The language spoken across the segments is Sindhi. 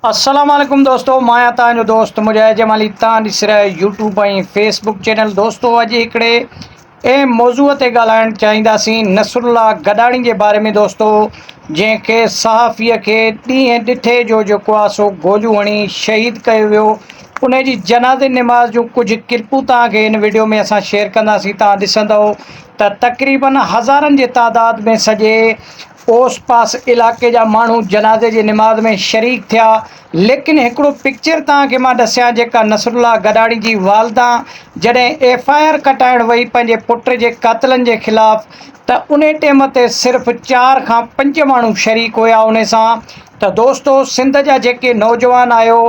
السلام عليڪم دوستو مان آهيان توهان جو دوست مجاهد جمالي توهان ڏسي رهيا آهيو يوٽيوب ۽ فيسبوڪ چينل دوستو اڄ هڪڙي اهم موضوع تي ڳالهائڻ چاهينداسين نصر الله گڏاڻي جي باري ۾ دوستو جنهن کي صحافي کي ڏينهن ڏٺي جو جيڪو آهي سو گوليون هڻي شهيد ڪيو ويو ان جي جنازي نماز جون ڪجهه ڪلپون توهان کي هن وڊيو ۾ اسان شيئر ڪنداسين توهان ڏسندو ته تقريبن هزارن جي تعداد ۾ سڄي اوس پاس علائقي جا ماڻهو جنازي جي نماز ۾ شريڪ ٿيا ليڪن هڪڙو پڪچر توهان کي مان ڏسيان جيڪا نصرالله گڏاڻي جي والده جڏهن ايف I R ڪٽائڻ وئي پنهنجي پٽ جي قاتلن جي خلاف ته انهي ٽيم تي صرف چار کان پنج ماڻهو شريڪ هيا انهي سان ته دوستو سنڌ جا جيڪي نوجوان آهيو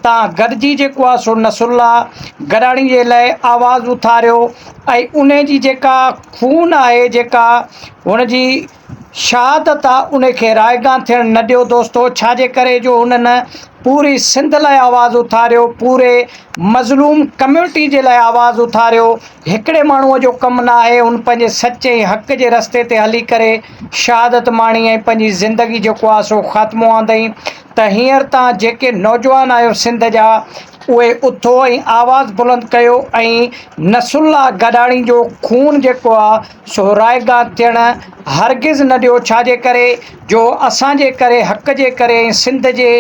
تان گڏجي جيڪو آهي سو نصرالله گڏاڻي جي لاء آواز اٿاريو ۽ انهي جي جيڪا خون آهي جيڪا هن جي شهادت آ ان کي رائگان ٿيڻ نه ڏيو دوستو ڇا جي ڪري جو هنن پوري سنڌ لاء آواز اٿاريو پوري مظلوم ڪميونٽي جي لاء آواز اٿاريو هڪڙي ماڻهو جو ڪم نه آهي هن پنهنجي سچ ۽ حق جي رستي تي هلي ڪري شهادت ماڻي ۽ پنهنجي زندگي جيڪو آ سو خاتمو آندئين ته هينئر تان جيڪي نوجوان آهيو سنڌ جا اهي اٿو ۽ آواز بلند ڪيو ۽ نصرالله گڏاڻي جو خون جيڪو آ سو رائگان ٿيڻ هرگز نه ڏيو ڇاجي ڪري جو اسان جي ڪري حق جي ڪري ۽ سنڌ جي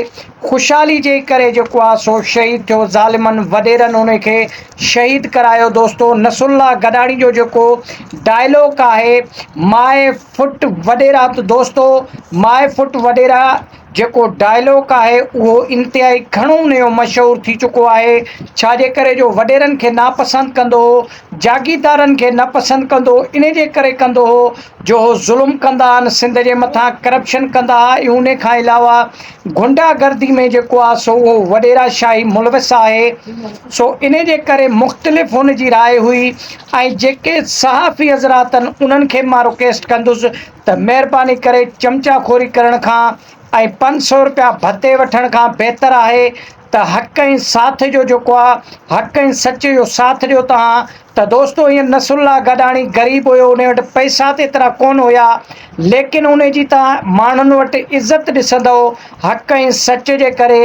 خوشحالي جي ڪري جيڪو آ سو شهيد ٿيو ظالمن وڏيرن ان کي شهيد ڪرايو دوستو نصرالله گڏاڻي جو جيڪو ڊائلوڪ آهي ماء فٽ وڏيرا ته دوستو ماء فٽ وڏيرا جيڪو ڊائلوڪ آهي اهو انتهائي گهڻو نيو مشهور ٿي چڪو آهي ڇاجي ڪري جو وڏيرن کي ناپسند ڪندو هو جاگيردارن کي نه پسند ڪندو هو انهي جي ڪري ڪندو هو جو هو ظلم ڪندا آهن سنڌ جي مٿان ڪرپشن ڪندا ها ۽ انهي کان علاوه غنڊا گردي ۾ جيڪو آهي سو اهو وڏيرا شاهي ملوث آهي سو انهي جي ڪري مختلف هن جي راء هئي ۽ جيڪي صحافي حضرات آهن انهن کي مان رڪويسٽ ڪندس ته مهرباني ڪري چمچا خوري ڪرڻ کان ۽ 500 رپيا ڀتي وٺڻ کان بهتر آهي ته حق ۽ ساٿ جو جيڪو آ حق ۽ سچ جو ساٿ ڏيو توهان ته دوستو هيئن نصرالله گڏاڻي غريب هيو ان وٽ پئسا ته ايترا ڪونه هيا ليڪن ان جي توهان ماڻهن وٽ عزت ڏسندؤ حق ۽ سچ جي ڪري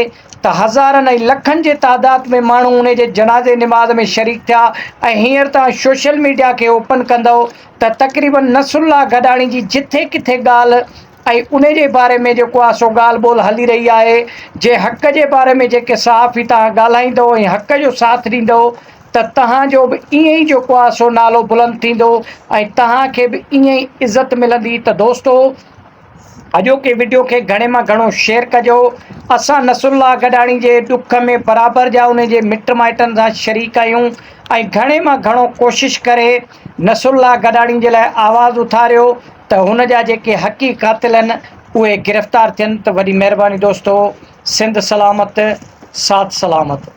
ته هزارن ۽ لکن جي تعداد ۾ ماڻهو ان جي جنازي نماز ۾ شريڪ ٿيا ۽ هينئر توهان سوشل ميڊيا کي اوپن ڪندؤ ته تقريبن نصرالله گڏاڻي جي جٿي ڪٿي ڳالهه ۽ انهي جي باري ۾ جيڪو آهي سو ڳالهه ٻولهه هلي رهي آهي جي حق جي باري ۾ جيڪي صحافي توهان ڳالهائيندو ۽ حق جو ساٿ ڏيندو ته توهان جو به ائين ئي جيڪو آهي سو نالو بلند ٿيندو ۽ توهان کي به ائين ئي عزت ملندي ته دوستو اڄوڪي وڊيو کي گهڻي مان گهڻو شيئر ڪجو اسان نصرالله گڏاڻي جي ڏک ۾ برابر جا انهي جي مٽ مائٽن سان شريڪ آهيون ۽ گهڻي مان گهڻو ڪوشش ڪري نصرالله گڏاڻي جي لاء آواز اٿاريو ته هن جا جيڪي حقي قاتل آهن اهي گرفتار ٿين ته وڏي مهرباني دوستو سنڌ سلامت ساٿ سلامت.